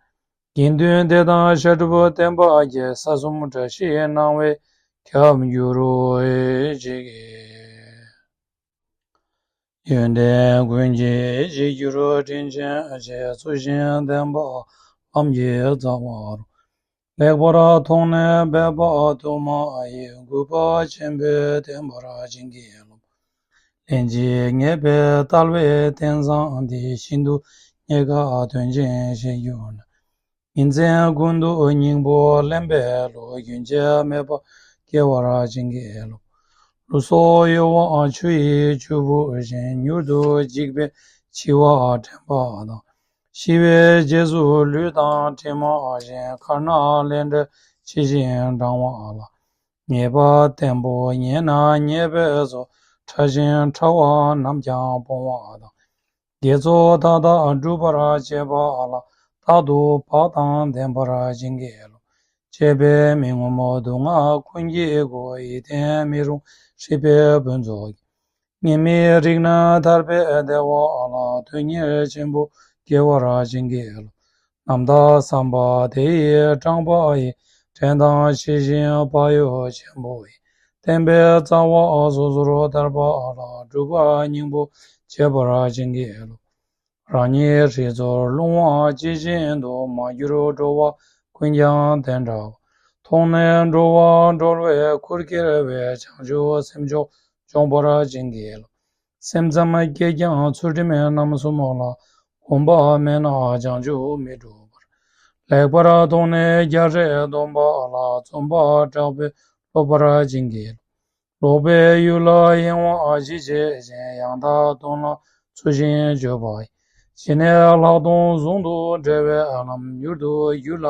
དགེ་འདུན་སྡེ་དང་བཤད་སྒྲུབ་བསྟན་པ་རྒྱས། ས་གསུམ་བཀྲ་ཤིས་སྣང་བས་ཁྱབ་འགྱུར་ཅིག། ཡོན་ཏན་ཀུན་གྱི་གཞིར་གྱུར་དྲིན་ཅན་རྗེ། ཚུལ་བཞིན་བསྟེན་པ་ལམ་གྱི་རྩ་བ་རུ། ལེགས་པར་མཐོང་ནས་འབད་པ་དུ་མ་ཡིས། གུས་པ་ཆེན་པོས་བསྟེན་པར་བྱིན་གྱིས་རློབས། ལན་གཅིག་ཉེས་པའི་དལ་བའི་རྟེན་བཟང་འདི། ཤིན་ཏུ་རྙེད་དཀའ་དོན་ཆེན་ཞིག་གྱུར་ན། ཉིན་མཚན་ཀུན་ཏུ་སྙིང་པོ་ལེན་པའི་བློ། རྒྱུན་ཆད་མེད་པར་སྐྱེ་བར་བྱིན་གྱིས་རློབས། ལུས་སྲོག་གཡོ་བ་ཆུ་ཡི་ཆུ་བུར་བཞིན། མྱུར་དུ་འཇིག་པའི་འཆི་བ་དྲན་པ་དང་། ཤི་བའི་རྗེས་སུ་ལུས་དང་གྲིབ་མ་བཞིན། མཁར་ནག་ལས་འབྲས་ཕྱི་བཞིན་འབྲང་བ་ལ། ཉེས་པ་བརྟན་པོ་ཉེས་ན་ཉེས་པའི་ཚོགས། ཕྲ་ཞིང་ཕྲ་བ་རྣམས་ཀྱང་སྤོང་བ་དང་། དགེ་ཚོགས་མཐའ་དག་སྒྲུབ་པར་བྱེད་པ་ལ། རྟག་ཏུ་བག་དང་ལྡན་པར་བྱིན་གྱིས་རློབས། གཅེས་པའི་མི་ངོམས་སྡུག་བསྔལ་ཀུན་གྱི་སྒོ། ཡིད་བརྟན་མི་རུང་སྲིད་པའི་ཕུན་ཚོགས་ཀྱིས། ཉེས་དམིགས་རིག་ན་ཐར་པའི་བདེ་བ་ལ། དོན་གཉེར་ཆེན་པོ་སྐྱེ་བར་བྱིན་གྱིས་རློབས། རྣམ་དག་བསམ་པ་དེ་ཡིས་དྲངས་པ་ཡི། དྲན་དང་ཤེས་བཞིན་བག་ཡོད་ཆེན་པོ་ཡིས། བསྟན་པའི་རྩ་བ་སོ་སོར་བདར་བ་ལ། སྒྲུབ་པ་སྙིང་པོ་བྱེད་པར་བྱིན་གྱིས་རློབས། རང་ཉིད་རིགས་ཚོགས་ལྷུང་བ་ཇི་བཞིན་དུ། མ་གྱུར་འགྲོ་བ་ཀུན་ཀྱང་དེ་འདྲ་བ། མཐོང་ནས་འགྲོ་བ་སྒྲོལ་བའི་ཁུར་ཁྱེར་བའི། བྱང་ཆུབ་སེམས་མཆོག་འབྱོངས་པར་བྱིན་གྱིས་རློབས། སེམས་ཙམ་སྐྱེས་ཀྱང་ཚུལ་ཁྲིམས་རྣམ་གསུམ་ལ། གོམས་པ་མེད་ན་བྱང་ཆུབ་མི་འགྲུབ་པར། ལེགས་པར་མཐོང་ནས་རྒྱལ་སྲས་སྡོམ་པ་ལ། བརྩོན་པ་དྲག་པོས་སློབ་པར་བྱིན་གྱིས་རློབས། ལོག་པའི་ཡུལ་ལ་གཡེང་བ་ཞི་བྱེད་ཅིང་། ཡང་དག་དོན་ལ་ཚུལ་བཞིན་སྤྱོད་པ་ཡིས། ཕྱི་ནས་ལྷག་མཐོང་ཟུང་དུ་འབྲེལ་བའི་ལམ། མྱུར་དུ་རྒྱུད་ལ་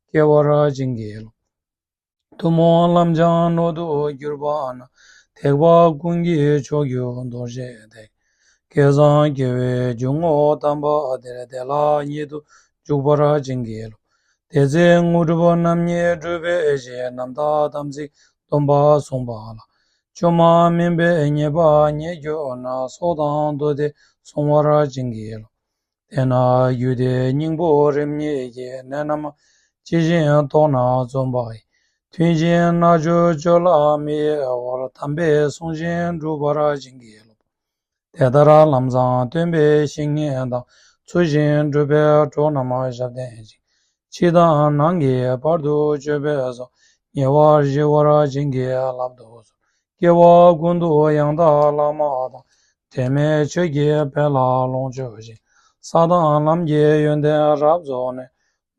སྐྱེ་བར་བྱིན་གྱིས་རློབས། ཐུན་མོང་ལམ་སྦྱངས་ནོར་དུ་གྱུར་པ་ན། ཐེག་པ་ཀུན་གྱི་མཆོག་གྱུར་རྡོ་རྗེ་ཐེག་སྐལ་བཟང་སྐྱེ་བོའི་རྒྱུ་དངོས་དམ་པ་དེར། བདེ་བླག་ཉིད་དུ་འཇུག་པར་བྱིན་གྱིས་རློབས། དེ་ཚེ་དངོས་གྲུབ་རྣམ་གཉིས་འགྲུབ་པའི་ཕྱིར། རྣམ་དག་དམ་ཚིག་སྡོམ་པ་བསྲུངས་པ་ལ། བཅོས་མ་མིན་པའི་ཉེས་པ་རྙེད་གྱུར་ན། སྲོག་དང་བསྡོས་ཏེ་བསྲུང་བར་བྱིན་གྱིས་རློབས། དེས་ན་རྒྱུད་སྡེ་སྙིང་པོ་རིམ་གཉིས་ཀྱི། གནད་རྣམས་ཇི་བཞིན་རྟོགས་ན་བརྩོན་པ་ཡིས། མཐུན་ཞིང་རྣལ་འབྱོར་སྤྱོད་ལ་མི་གཡེལ་བར། དམ་པའི་གསུང་བཞིན་སྒྲུབ་པར་བྱིན་གྱིས་རློབས། དེ་ལྟར་ལམ་བཟང་སྟོན་པའི་བཤེས་གཉེན་དང་། ཚུལ་བཞིན་སྒྲུབ་པའི་གྲོགས་རྣམས་ཞབས་བརྟན་ཅིང་། ཕྱི་དང་ནང་གི་བར་དུ་གཅོད་པའི་ཚོགས། ཉེ་བར་ཞི་བར་བྱིན་གྱིས་བརླབ་ཏུ་གསོལ། སྐྱེ་བ་ཀུན་ཏུ་ཡང་དག་བླ་མ་དང་། འབྲལ་མེད་ཆོས་ཀྱི་དཔལ་ལ་ལོངས་སྤྱོད་ཅིང་། ས་དང་ལམ་གྱི་ཡོན་ཏན་རབ་རྫོགས་ནས།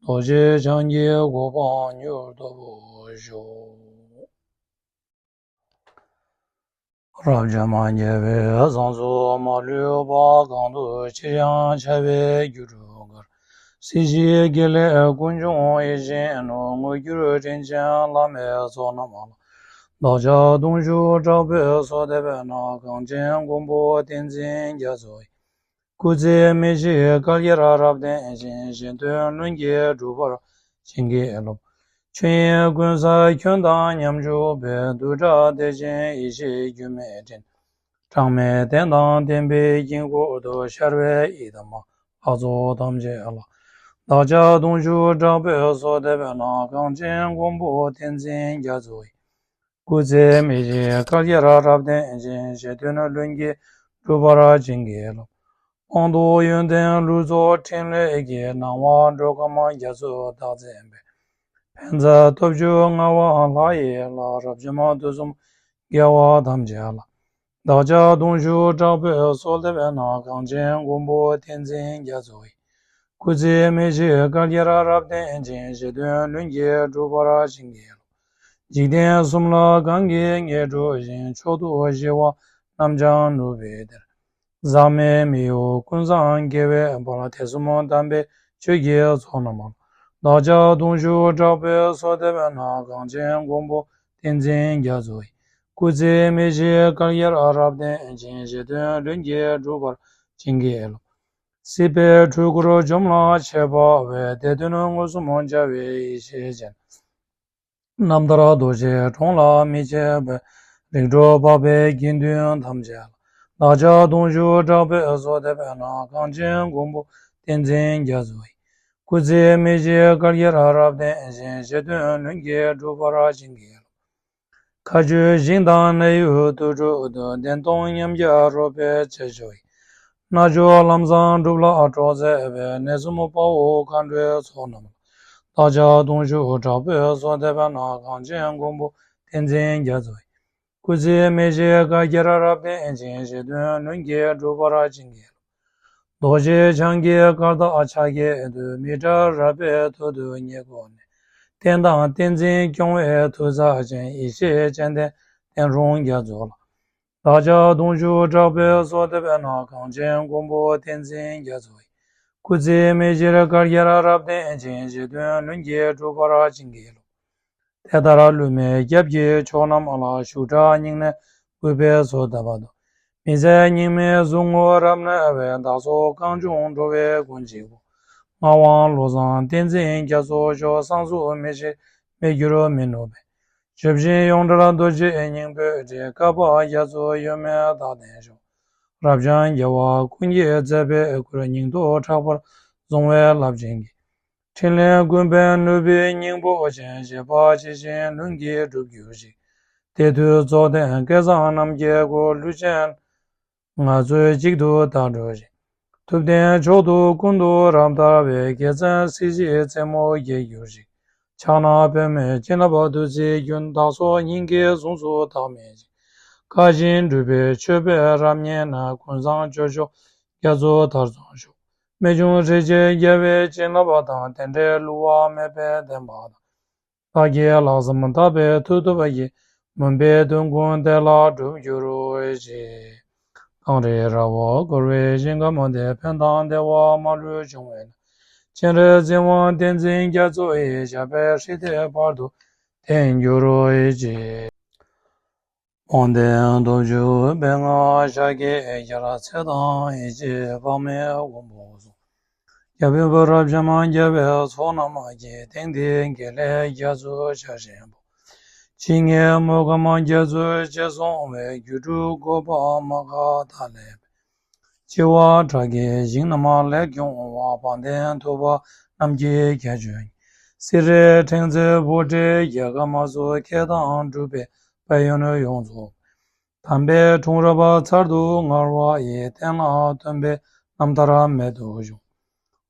རྡོ་རྗེ་འཆང་གི་གོ་འཕང་མྱུར་ཐོབ་ཤོག། རབ་འབྱམས་རྒྱལ་བའི་བཟང་ཕྱོགས་མ་ལུས་པ། གང་དུ་མཆིས་ཀྱང་འཆར་བའི་རྒྱུད་དུ་དགར། སྲིད་ཞིའི་དགེ་ལེགས་ཀུན་འབྱུང་ཡིད་བཞིན་ནོར། དངོས་གྱུར་དྲིན་ཅན་བླ་མའི་ཚོགས་རྣམས་ལ། བདག་ཅག་གདུང་ཤུགས་དྲག་པོས་གསོལ་འདེབས་ན། གངས་ཅན་མགོན་པོ་བསྟན་འཛིན་རྒྱ་མཚོ་ཡི། སྐུ་ཚེ་མི་ཤིགས་བསྐལ་བརྒྱར་རབ་བརྟན་ཅིང་། བཞེད་དོན་ལྷུན་གྱིས་འགྲུབ་པར་བྱིན་གྱིས་རློབས། ཆོས་དབྱིངས་ཀུན་གསལ་ཁྱོན་དང་མཉམ་བཞུགས་པའི། རྡུལ་བྲལ་བདེ་ཆེན་ཡེ་ཤེས་སྒྱུ་མའི་སྤྲིན། གྲངས་མེད་རྟེན་དང་བརྟེན་པའི་དཀྱིལ་འཁོར་དུ། ཤར་བའི་ཡི་དམ་ལྷ་ཚོགས་ཐམས་ཅད་ལ། བདག་ཅག་གདུང་ཤུགས་དྲག་པོས་གསོལ་འདེབས་ན། གངས་ཅན་མགོན་པོ་བསྟན་འཛིན་རྒྱ་མཚོ་ཡི། སྐུ་ཚེ་མི་ཤིགས་བསྐལ་བརྒྱར་རབ་བརྟན་ཅིང་། བཞེད་དོན་ལྷུན་གྱིས་འགྲུབ་པར་བྱིན་གྱིས་རློབས། དབང་ཐོབ་ཡོན་ཏན་ལུས་རྫོགས་ཕྲིན་ལས་ཀྱིས། སྣང་བ་འགྲོ་ཁམས་རྒྱ་མཚོས་བདག་འཛིན་པའི། ཕན་མཛད་སྟོབས་བཅུ་མངའ་དབང་ལྷ་ཡི་ལྷ། རབ་འབྱམས་དུས་གསུམ་རྒྱལ་བ་ཐམས་ཅད་ལ། བདག་ཅག་གདུང་ཤུགས་དྲག་པོས་གསོལ་འདེབས་ན། གངས་ཅན་མགོན་པོ་བསྟན་འཛིན་རྒྱ་མཚོ་ཡི། སྐུ་ཚེ་མི་ཤིགས་བསྐལ་བརྒྱར་རབ་བརྟན་ཅིང་། བཞེད་དོན་ལྷུན་གྱིས་འགྲུབ་པར་བྱིན་གྱིས་རློབས། འཇིག་རྟེན་གསུམ་ལ་གང་གིས་མཉེས་གྲུབ་ཅིང་། མཆོག་ཏུ་བཞེད་པ་རྣམས་ཀྱང་ནུབ་པའི་གཏེར། ཟག་མེད་མི་གཡོ་ཀུན་བཟང་དགེ་བའི་དཔལ། དུས་གསུམ་དམ་པའི་ཆོས་ཀྱི་ཚོགས་རྣམས་ལ། བདག་ཅག་གདུང་ཤུགས་དྲག་པོས་གསོལ་འདེབས་ན། གངས་ཅན་མགོན་པོ་བསྟན་འཛིན་རྒྱ་མཚོ་ཡི། སྐུ་ཚེ་མི་ཤིགས་བསྐལ་བརྒྱར་རབ་བརྟན་ཅིང་། བཞེད་དོན་ལྷུན་གྱིས་འགྲུབ་པར་བྱིན་གྱིས་རློབས། སྲིད་པའི་འཁྲུལ་འཁོར་འཇོམས་ལ་བྱེད་པ་བས། བདེ་དོན་མངོན་སུམ་མཇལ་བའི་ཡེ་ཤེས་ཅན། རྣམ་ཐར་རྡོ་རྗེ་གྲོང་ལ་མི་ཕྱེད་པའི། རིགས་དྲུག་འཕགས་པའི་དགེ་འདུན་ཐམས་ཅད་ལ། བདག་ཅག་གདུང་ཤུགས་དྲག་པོས་གསོལ་འདེབས་ན། གངས་ཅན་མགོན་པོ་བསྟན་འཛིན་རྒྱ་མཚོ་ཡི། སྐུ་ཚེ་མི་ཤིགས་བཀའ་རྒྱ་རབ་བརྟན་ཅིང་། བཞེད་དོན་ལྷུན་གྱིས་འགྲུབ་པར་བྱིན་གྱིས་རློབས། མཁའ་སྤྱོད་ཞིང་དང་གནས་ཡུལ་དུ་སྤྲུལ་དུས། བདེན་སྟོང་ཉམས་བརྒྱ་རོལ་པའི་ཚེ་མཆོག་ཡིན། རྣལ་འབྱོར་ལམ་བཟང་སྒྲུབ་ལ་གྲོགས་མཛད་པའི། གནས་གསུམ་དཔའ་བོ་མཁའ་འགྲོའི་ཚོགས་རྣམས་ལ། བདག་ཅག་གདུང་ཤུགས་དྲག་པོས་གསོལ་འདེབས་ན། གངས་ཅན་མགོན་པོ་བསྟན་འཛིན་རྒྱ་མཚོ་ཡིས། སྐུ་ཚེ་མི་ཤིགས་བཀའ་རྒྱ་རབ་བརྟན་ཅིང་། བཞེད་དོན་ལྷུན་གྱིས་འགྲུབ་པར་བྱིན་གྱིས་རློབས། རྡོ་རྗེ་འཆང་གི་བཀའ་རྟགས་ཕྱག་འཁྱེར་དུས། མི་ཏྲ་རལ་པའི་ཐུར་དུ་བསྙེན་བཀུར་ནས། བསྟན་དང་བསྟན་འཛིན་སྐྱོང་བའི་མཐུ་རྩལ་ཅན། ཡེ་ཤེས་སྤྱན་ལྡན་བསྟན་དྲུང་རྒྱ་མཚོ་ལ། བདག་ཅག་གདུང་ཤུགས་དྲག་པོས་གསོལ་འདེབས་ན། གངས་ཅན་མགོན་པོ་བསྟན་འཛིན་རྒྱ་མཚོ་ཡིས། སྐུ་ཚེ་མི་ཤིགས་བཀའ་རྒྱ་རབ་བརྟན་ཅིང་། བཞེད་དོན་ལྷུན་གྱིས་འགྲུབ་པར་བྱིན་གྱིས་རློབས། དེ་ལྟར་བསླུ་མེད་སྐྱབས་ཀྱི་མཆོག་རྣམས་ལ། ཞུགས་གྲངས་སྙིང་ནས་གུས་པས་གསོལ་འདེབས་ཏོ། མི་ཟད་རྙིང་མའི་གཟུངས་སྔགས་རབ་གནས་པའི། བདག་སོགས་གངས་ལྗོངས་འགྲོ་བའི་མགོན་གཅིག་པུ། ངག་དབང་བློ་བཟང་བསྟན་འཛིན་རྒྱ་མཚོ་མཆོག། གསང་གསུམ་མི་ཤིགས་མི་འགྱུར་མི་ནུབ་པའི། ཞབས་ཕྱི་ཡོངས་གྲོལ་རྡོ་རྗེ་སྙིང་པོའི་རིགས། བསྐལ་པ་རྒྱ་མཚོ་གཡོ་མེད་རྟག་བརྟན་ཤོག། རབ་འབྱམས་རྒྱལ་བ་ཀུན་གྱིས་མཛད་པའི་སྐུར། སྙིང་སྟོབས་དྲག་པོར་བཟུང་བའི་རླབས་ཆེན་གྱི། ཕྲིན་ལས་ཀུན་ཕན་ནུས་པའི་སྙིང་པོ་ཅན། བཞེད་པ་ཇི་བཞིན་ལྷུན་གྱིས་འགྲུབ་གྱུར་ཅིག། དེ་དུས་རྫོགས་ལྡན་བསྐལ་བཟང་རྣམས་ཀྱི་སྐུ། ལུས་ཅན་ངལ་འཚོ་གཅིག་ཏུ་དག་འགྲོ་ཞིང་། ཐུབ་བསྟན་མཆོག་ཏུ་ཀུན་ཏུ་རབ་དར་བའི། རྒྱལ་མཚན་སྲིད་ཞིའི་རྩེ་མོར་རྒྱས་གྱུར་ཅིག། ཕྱག་ན་པདྨོའི་བྱིན་རླབས་བདུད་རྩིའི་རྒྱུན། བདག་སོགས་སྙིང་གའི་གཟུངས་སུ་བཏགས་མེད་ཅིང་། བཀའ་བཞིན་སྒྲུབ་པའི་མཆོད་པས་རབ་མཉེས་ནས། ཀུན་བཟང་སྤྱོད་མཆོག་རྒྱ་མཚོ་མཐར་སོན་ཤོག། རྨད་བྱུང་སྲས་བཅས་རྒྱལ་བའི་བྱིན་རླབས་དང་། རྟེན་འབྲེལ་བསླུ་བ་མེད་པའི་བདེན་པ་དང་། བདག་གི་ལྷག་བསམ་དག་པའི་མཐུ་སྟོབས་ཀྱིས། མུན་པའི་དོན་ཀུན་བདེ་བླག་འགྲུབ་གྱུར་ཅིག། གངས་རི་ར་བས་བསྐོར་བའི་ཞིང་ཁམས་འདིར། ཕན་དང་བདེ་བ་མ་ལུས་འབྱུང་བའི་ལྷ། སྤྱན་རས་གཟིགས་དབང་བསྟན་འཛིན་རྒྱ་མཚོ་ཡི། ཞབས་པད་སྲིད་མཐའི་བར་དུ་བརྟན་གྱུར་ཅིག། དབང་ལྡན་སྟོབས་བཅུ་པད་ངར་ཞལ་གྱི་རྒྱ་ར། ཚེ་དང་ཡེ་ཤེས་དཔག་མེད་མགོན་པོ་གསུམ། རྒྱ་བོད་པོ་རབ་འབྱམས་རྒྱལ་བའི་ཚོགས་རྣམས་ཀྱིས། དེང་འདིར་དགེ་ལེགས་རྒྱ་མཚོའི་ཆར་ཆེན་པོ། ཇི་སྙེད་པདྨ་རྒྱ་མཚོའི་རྗེས་བཟུང་བའི། སྒྱུ་འཕྲུལ་དགོས་པ་མ་འགགས་མཐའ་ཀླས་པའི། ལྕི་བ་དྲག་གི་ཞིང་རྣམས་ལས་སྐྱོང་བ། དཔལ་ལྡན་ཐུབ་པ་རྣམས་ཀྱི་ཁྱད་ཆོས་ཉིད། སྲིད་རལ་ཕྲེང་རྩལ་བོ་ཊའི་རྒྱལ་ཁམས་སུ། མཁས་དང་གྲུབ་པའི་དཔལ་ཡོན་ཡོངས་རྫོགས། དམ་པའི་འཁྲུངས་རབས་ཚར་དུ་དངར་བ་ཡི། བསྟན་ལ་སྟོན་པའི་རྣམ་ཐར་རྨད་དུ་བྱུང་།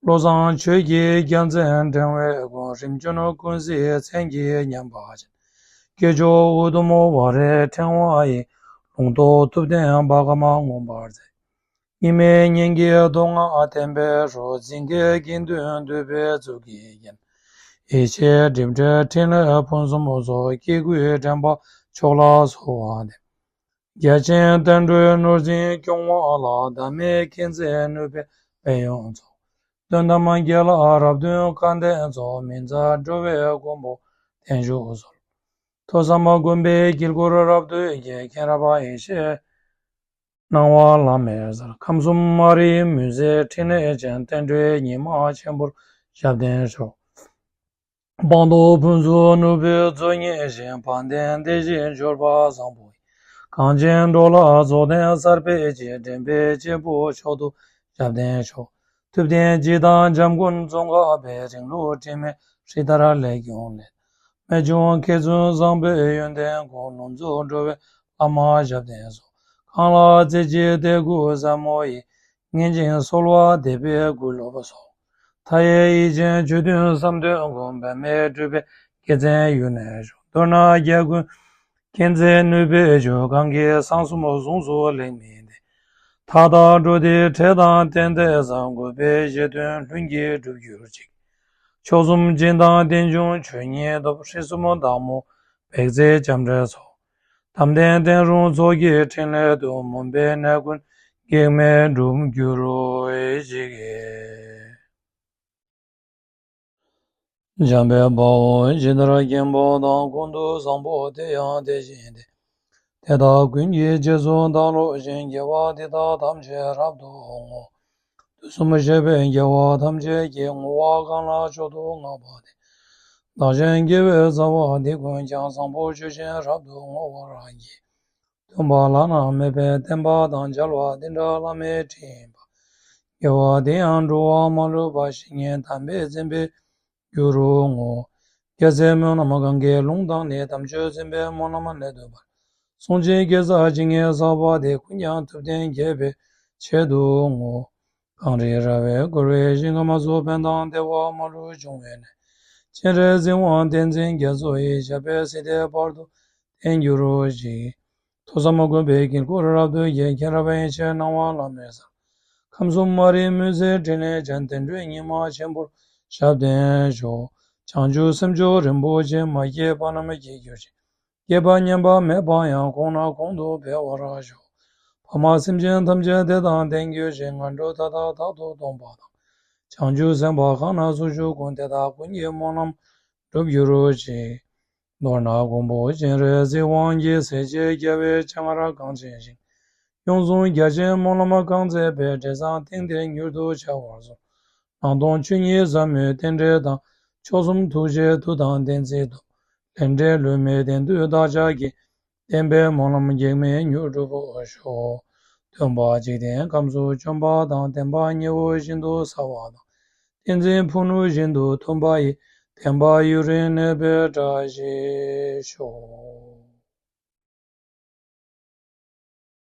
བློ་བཟང་ཆོས་ཀྱི་རྒྱལ་མཚན་འགྲེང་བུའི་མགོན། རིམ་བྱོན་ཀུན་གཟིགས་མཚན་གྱིས་མཉམ་པ་ཅན། སྐྱེས་མཆོག་འུ་དུམ་བ་རའི་ཕྲེང་བ་ཡིས། ལུང་རྟོགས་ཐུབ་བསྟན་བ་ག་མ་ངོམས་པར་མཛད། གཉིས་མེད་སྙིང་གི་མདོ་སྔགས་བསྟན་པའི་སྲོག། འཛིན་སྐྱེས་དགེ་འདུན་འདུས་པའི་གཙུག་གི་རྒྱན། ཡེ་ཤེས་སྒྲིབ་བྲལ་ཕྲིན་ལས་ཕུན་སུམ་ཚོགས། སྐྱེ་དགུའི་དྲན་པ་མཆོག་ལ་གསོལ་བ་འདེབས། རྒྱ་ཆེན་བསྟན་འགྲོའི་ནོར་འཛིན་སྐྱོང་བ་ལ། ཟླ་མེད་མཁྱེན་བརྩེ་ནུས་པའི་དཔལ་ཡོན་ཚོགས། དོན་དམ་རྒྱལ་ལ་རབ་སྟོན་སྐལ་ལྡན་ཚོགས། མི་མཛའ་འགྲོ་བའི་མགོན་པོ་བརྟན་བཞུགས་གསོལ། ཐོས་བསམ་སྒོམ་པའི་དཀྱིལ་འཁོར་རབ་ཏུ་རྒྱས། མཁྱེན་རབ་ཡེ་ཤེས་སྣང་བ་བླ་མེད་གསལ། ཁམས་གསུམ་མ་རིག་མུན་སེལ་ཕྲིན་ལས་ཅན། བསྟན་འགྲོའི་ཉི་མ་ཆེན་པོར་ཞབས་བརྟན་ཤོག། སྤངས་རྟོགས་ཕུན་ཚོགས་ནོར་བུའི་མཚོ་རྙེད་ཅིང་། དཔལ་ལྡན་བདེ་གཤེགས་འབྱོར་པ་བཟང་པོ་ཡིས། གངས་ཅན་འགྲོ་ལ་རྫོགས་ལྡན་གསར་སྤེལ་ཅིང་། འདྲེན་པའི་སྐྱེས་བུ་མཆོག་ཏུ་ཞབས་བརྟན་ཤོག། ཐུབ་བསྟན་སྤྱི་དང་འཇམ་མགོན་ཙོང་ཁ་པའི། རིང་ལུགས་དྲི་མེད་རི་ལྟར་ལེགས་སྐྱོང་ལས། རྨད་བྱུང་མཁས་བཙུན་བཟང་པོའི་ཡོན་ཏན་ཀུན། ལོངས་སུ་འགྲོ་བའི་བླ་མ་ཞབས་བརྟན་སོགས། གང་ལ་རྩེ་གཅིག་དད་གུས་ཟབ་མོ་ཡིས། ངེས་ཤེས་གསོལ་བ་འདེབས་པའི་གུས་སློབ་སོགས། མཐའ་ཡས་ཡིད་ཅན་ཆོས་མཐུན་བསམ་དོན་ཀུན། འབད་མེད་སྤྲུལ་པའི་རྒྱལ་མཚན་ཡུན་གནས་ཤོག། མདོར་ན་རྒྱལ་ཀུན་མཁྱེན་བརྩེ་ནུས་པའི་མཆོག། གང་གི་གསང་གསུམ་གཟུངས་སུ་ལེགས་སྨིན་ཏེ། མཐའ་དག་འགྲོ་འདིའི་འབྲས་དང་བསྟན་དེ་བཟང་། དགོས་པའི་བཞེད་དོན་ལྷུན་གྱིས་འགྲུབ་གྱུར་ཅིག། མཆོག་གསུམ་སྦྱིན་དང་རྟེན་འབྱུང་ཆོས་ཉིད་སྟོབས། སྲིད་གསུམ་བདག་མོ་བེག་ཙེ་ལྕམ་དྲལ་སོགས། དམ་ལྡན་བསྟན་དྲུང་ཚོགས་ཀྱི་ཕྲིན་ལས་དུ། མུན་པའི་གནས་ཀུན་གེགས་མེད་འགྲུབ་གྱུར་ཅིག། འཇམ་དཔལ་དཔའ་བོས་ཇི་ལྟར་མཁན་པོ་དང་། ཀུན་ཏུ་བཟང་པོ་དེ་ཡང་དེ་བཞིན་ཏེ། དེ་དག་ཀུན་གྱི་རྗེས་སུ་བདག་སློབ་ཅིང་། དགེ་བ་འདི་དག་ཐམས་ཅད་རབ་ཏུ་བསྔོ། དུས་གསུམ་གཤེགས་པའི་རྒྱལ་བ་ཐམས་ཅད་ཀྱིས། བསྔོ་བ་གང་ལ་མཆོག་ཏུ་བསྔགས་པ་དེས། བདག་གཞན་དགེ་བའི་རྩ་བ་འདི་ཀུན་ཀྱང་། བཟང་པོ་ཆོས་ཅན་རབ་ཏུ་བསྔོ་བར་བགྱི། སྟོན་པ་བླ་ན་མེད་པའི་བསྟན་པ་དང་། མཇལ་བ་འདི་འདྲ་བླ་མེད་དྲིན་པ། དགེ་བ་དེ་ཡང་འགྲོ་བ་མ་ལུས་པ་བཤེས་གཉེན་དམ་པས་འཛིན་པའི་རྒྱུ་རུ་བསྔོ། རྒྱལ་སྲས་སྨོན་ལམ་གང་གི་ལུང་དང་ནི། དམ་ཆོས་འཛིན་པའི་སྨོན་ལམ་ལས་བཏུས་པ། གསུང་ཆེན་དགེ་རྩ་ཇི་སྙེད་བསགས་པ་དེ། ཀུན་ཀྱང་ཐུབ་བསྟན་རྒྱས་པའི་ཆེད་དུ་བསྔོ། གངས་རི་ར་བས་བསྐོར་བའི་ཞིང་ཁམས་སུ། ཕན་དང་བདེ་བ་མ་ལུས་འབྱུང་བའི་གནས། སྤྱན་རས་གཟིགས་དབང་བསྟན་འཛིན་རྒྱ་མཚོ་ཡི། ཞབས་པད་སྲིད་མཐའི་བར་དུ་བརྟན་གྱུར་ཅིག། ཐོས་བསམ་སྒོམ་པའི་དཀྱིལ་འཁོར་རབ་ཏུ་རྒྱས། མཁྱེན་རབ་ཡེ་ཤེས་སྣང་བ་ལྷམ་མེར་སངས། ཁམས་གསུམ་མ་རིག་མུན་སེལ་དྲིན་ལས་འཇམ། བདེ་འགྲོའི་ཉི་མ་ཆེན་པོར་ཞབས་བརྟན་ཤོག། བྱང་ཆུབ་སེམས་མཆོག་རིན་པོ་ཆེ། མ་སྐྱེས་པ་རྣམས་སྐྱེ་གྱུར་ཅིག། སྐྱེས་པ་ཉམས་པ་མེད་པ་ཡང་། གོང་ནས་གོང་དུ་འཕེལ་བར་ཤོག། ཕ་མ་སེམས་ཅན་ཐམས་ཅད་བདེ་དང་ལྡན་གྱུར་ཅིག། ངན་འགྲོ་མཐའ་དག་རྟག་ཏུ་སྟོངས་པ་དང་། བྱང་ཆུབ་སེམས་དཔའ་གང་ན་སུ་བཞུགས་ཀུན། དེ་དག་ཀུན་གྱི་སྨོན་ལམ་འགྲུབ་གྱུར་ཅིག། མདོར་ན་མགོན་པོ་སྤྱན་རས་གཟིགས་དབང་གིས། སྲས་བཅས་རྒྱལ་བའི་སྤྱན་སྔར་གང་མཛད་ཅིང་། གཡུང་དྲུང་རྒྱ་ཆེན་སྨོན་ལམ་གང་མཛད་པའི། འབྲས་བཟང་སྟེང་དེར་མྱུར་དུ་འཆར་བར་ཤོག། སྣང་སྟོང་ཆོས་ཉིད་ཟབ་མོའི་རྟེན་འབྲེལ་དང་། མཆོག་གསུམ་ཐུགས་རྗེའི་མཐུ་དང་བདེན་ཚིག་ཏུ། ལས་འབྲས་ལུས་མེད་བདེ་འདོད་བདག་ཅག་གི། བསྟན་པའི་སྨོན་ལམ་གེགས་མེད་མྱུར་འགྲུབ་ཤོག། སྟོན་པ་འཇིག་རྟེན་ཁམས་སུ་བྱོན་པ་དང་། བསྟན་པ་སྙིང་པོ་བཞིན་དུ་གསལ་བ་དང་། བསྟན་འཛིན་ཕུ་ནུ་བཞིན་དུ་མཐུན་པ་ཡི། བསྟན་པ་ཡུན་རིང་གནས་པའི་བཀྲ་ཤིས་ཤོག།